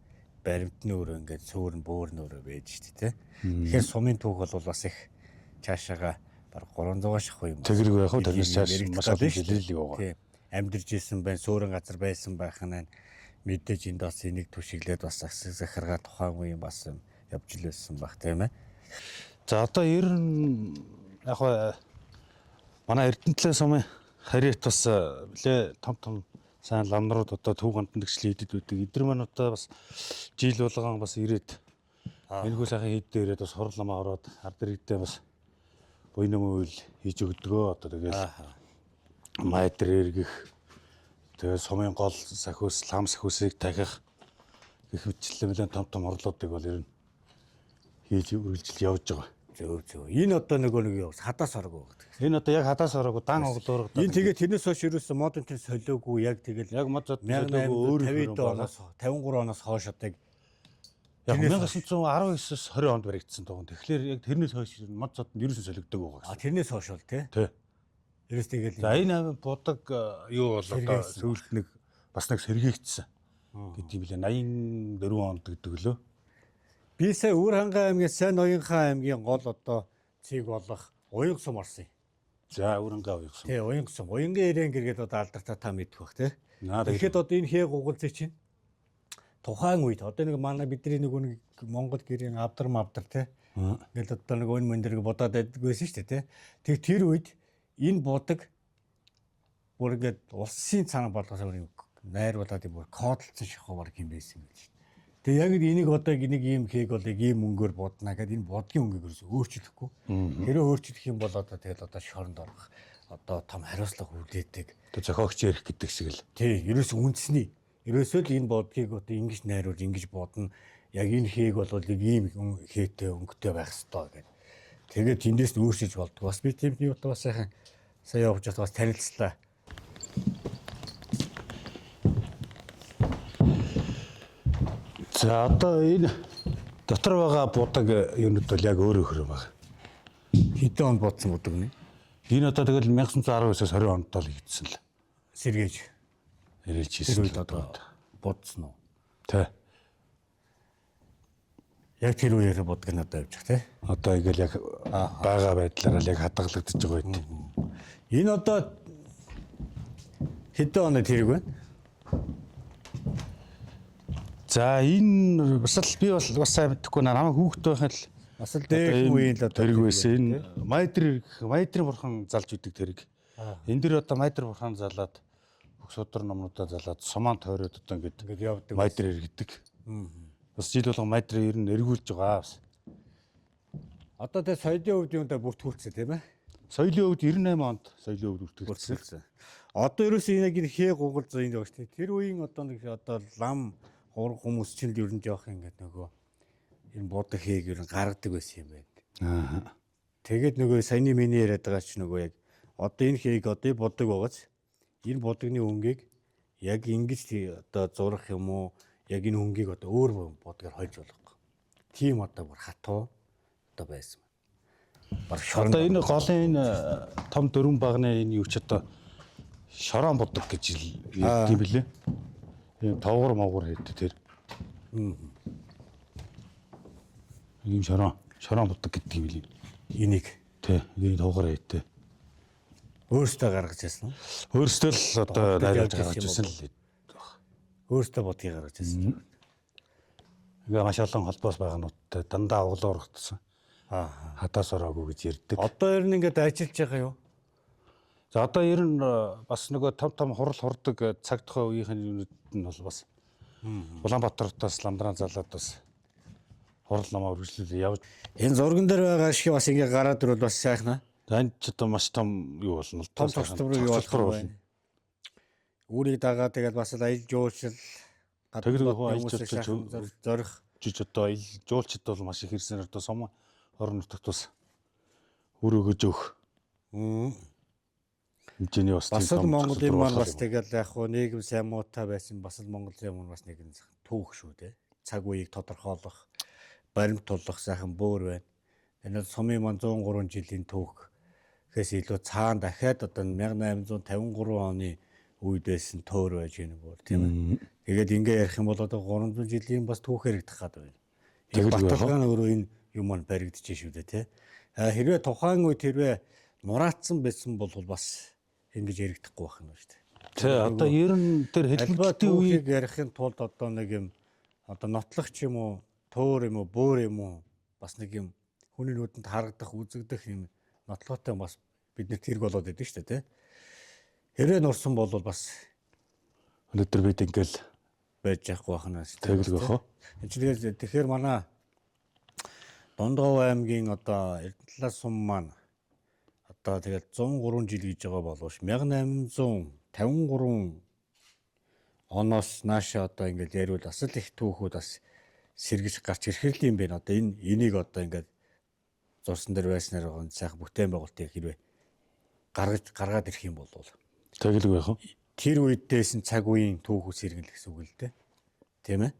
баримтны өрөө ингээд цөөрн бөөрн өрөө байж шүү дээ. Тэгэхээр сумын түүх бол бас их цаашаага баг 300 шахуу юм. Тэгэрэг байх уу тэрнээс цааш маш олон жилийн л байгаа. Тийм. Амьдарч исэн байна, суурин газар байсан байх нь мэдээж энд бас энийг түшиглээд бас асаг захиргаа тухайн үеийн бас явж л байсан байх тийм ээ. За одоо ер нь яг манай Эрдэнэ сумын харьяат бас нэлээ том том сайн ламнарууд одоо төв гандан дэгшлийн хийдэд байдаг. Эдгээр маань одоо бас жил болгон бас ирээд энэхүү сайхан хийд дээр ирээд бас хурал ламаа ороод ард иргэдээ бас буян үйл хийж өгдөгөө. Одоо тэгэл майдэр эргэх тэгээ сумын гол сахиус, лам сахиусыг дахих гэх мэтчлэн нэлээ том том орлоодыг бол ер нь хийж үргэлжил явж байгаа. Зөв зөв. Энэ одоо нөгөө нэг юу хадаас ороогүй гэдэг. Энэ одоо яг хадаас ороогүй дан оглуурга. Энэ тэгээ тэрнээс хойш ерөөсө мод энэ солиогүй яг тэгэл яг мод солиогүй өөр 50 оноос 53 оноос хойш одоо яг 1919-с 20 онд баригдсан дуган. Тэгэхээр яг тэрнээс хойш мод зодонд ерөөсө солигддог байгаа гэсэн. А тэрнээс хойш бол тий. Тий. Ерөөс тэгэл. За энэ будаг юу бол одоо сүүлд нэг бас нэг сэргийгдсэн гэдэг юм билээ. 84 онд гэдэг лөө. Би сая Өвөр хангай аймгийн Сайн Ноёнхан аймгийн гол одоо цэг болох Уянга сум орсон юм. За Өвөр хангай Уянга сум. Тий, Уянга сум. Уянгийн эрээн гэргээд одоо алдартай та мэдэх бах тий. Тэгэхэд одоо энэ хээ гугалзыг чинь тухайн үед одоо нэг манай бидний нэг Монгол гэрийн авдар мавдар тий. Ингээл одоо нэг өн мөн дэрэг будаад байдаг байсан шүү дээ тий. Тэг тэр үед энэ будаг бүр ингээд улсын цаана болгосоор найруулад бүр кодлцсон шахуу баг юм байсан гэж. Тэгээ яг энийг одоо энийг ийм хээг бол ийм мөнгөөр будна гэдэг энэ будгийн мөнгийг ерөөсөө өөрчлөхгүй. Хэрэг өөрчлөх юм бол одоо тэгэл одоо шоронд орох одоо том хариуцлага хүлээдэг. Одоо зохиогч ярих гэдэг шиг л. Тий, ерөөсөө үндэсний. Ерөөсөө л энэ будгийг одоо ингэж найруулж ингэж будна. Яг энэ хээг бол яг ийм хээтэй өнгөтэй байх ёстой гэдэг. Тэгээд тэндээс нь өөрчилж болдгоо. Бас би тийм юу бас сайхан сая явж бас танилцлаа. За одоо энэ дотор байгаа будаг юунууд бол яг өөр өөр байна. Хэдэн онд бодсон будаг нэ? Энэ одоо тэгэл 1919-оос 20 онд л хийгдсэн л. Сэргээж. Сэргээж хийсэн л одоо бодсон уу? Тэ. Яг тэр үеэр будаг нь одоо явж байгаа тий. Одоо ингээл яг байгаа байдлаараа л яг хадгалагдаж байгаа үед. Энэ одоо хэдэн оны тэрэг вэ? За энэ бас л би бол бас сайн мэдэхгүй намайг хүүхэд байхад л бас л дэх үеийн л одоо тэрэг байсан. Энэ майдэр майдрын бурхан залж идэг тэрэг. Энэ дэр одоо майдэр бурхан залаад бүх судар номнуудаа залаад сумаан тойроод одоо ингээд явдаг. Майдэр эргэдэг. Бас жил болгон майдэр ер нь эргүүлж байгаа бас. Одоо тэ соёлын өвд юунда бүртгүүлсэн тийм ээ? Соёлын өвд 98 онд соёлын өвд бүртгүүлсэн. Одоо ерөөсөө энэ яг энэ хээ гугал зүйн байгаа шүү дээ. Тэр үеийн одоо нэг одоо лам хург хүмүүс чинь л ер нь жоох ингээд нөгөө энэ будаг хээг ер нь гаргадаг байсан юм байна. Аа. Тэгээд нөгөө саяны миний яриад байгаа чинь нөгөө яг одоо энэ хээг одоо будаг байгааз энэ будагны өнгийг яг ингэж одоо зурах юм уу яг энэ хөнгийг одоо өөр будгаар хольж болохгүй. Тийм одоо бүр хатуу одоо байсан. Баг шорон. Одоо энэ голын энэ том дөрвөн багны энэ юу ч одоо шорон будаг гэж ярьд юм билээ. Тийм тавгар мавгар хийдэг тэр. Ийм шорон будаг гэдэг юм билээ. Энийг тий, энэ тавгар хийдэг. Өөртөө гаргаж ирсэн үү? Өөртөө л одоо найруулж гаргаж ирсэн л. Өөртөө будгийг гаргаж ирсэн. Ингээ маш олон холбоос байгаануудтай дандаа углуургдсан. Аа. Хадаас ороогүй гэж ярьдаг. Одоо ер нь ингээд ажиллаж байгаа юу? За одоо ер нь бас нөгөө том том хурал хурдаг цаг тухай үеийнхэн юмнууд нь бол бас Улаанбаатартаас ламдран залаад бас хурал намаа үргэлжлүүлээ явж. Энэ зурган дээр байгаа шиг бас ингээ гараад ирвэл бас сайхан аа. За энэ ч одоо маш том юу болно л том тогтвороор юу болох байна. Үүрийг дагаа тэгээд бас л аялал жуулчлал Тэгэл аялал жуулчлал зорих жиж одоо аялал жуулчд бол маш их ирсээр одоо сум орон нутагт бас үр өгөж өгөх хэмжээний бас бас л Монголын маань бас тэгэл яг хуу нийгэм сайн муутай байсан бас л Монголын маань бас нэгэн түүх шүү дээ. Цаг үеийг тодорхойлох, баримт тулах сайхан бөөр байна. Энэ сумын маань 103 жилийн түүх гэхээс илүү цаана дахиад одоо 1853 оны үед байсан тоор байж гэнэ бүр тийм ээ. Тэгээд ингээ ярих юм бол одоо 300 жилийн бас түүх яригдах гад байна. Тэгэл баталгаа нь өөрөө энэ юм маань баригдчихэ шүү дээ тий. Хэрвээ тухайн үед хэрвээ нураацсан байсан бол бас ингэж яригдахгүй байх нь шүү дээ. Тий, одоо ер нь тэр хэлбэлтийн үеийг ярихын тулд одоо нэг юм одоо нотлох ч юм уу, тоор юм уу, бөөр юм уу бас нэг юм хүний нүдэнд харагдах, үзэгдэх юм нотлоотой бас биднэрт хэрэг болоод идэв шүү дээ тий. Хэрвээ нурсан бол бас өнөөдөр бид ингээл байж яахгүй байх нь шүү. Тэгэлгүй байх уу? Энэ чинь тэгэхээр манай Дундгов аймгийн одоо Эрдэнэтлаа сум маань одоо тэгэл 103 жил гэж байгаа боловч 1853 оноос нааша одоо ингээл яриул бас л их түүхүүд бас сэргэж гарч ирэх юм байна. Одоо энэ энийг одоо ингээд зурсан дээр байснаар байгаа сайхан бүтээн байгуулалтыг хэрвээ гаргаад ирэх юм бол тэгэлгүй байх уу? Тэр үед дээсэн цаг үеийн түүхүүд сэргэн л гэсэн үг л дээ. Тийм ээ?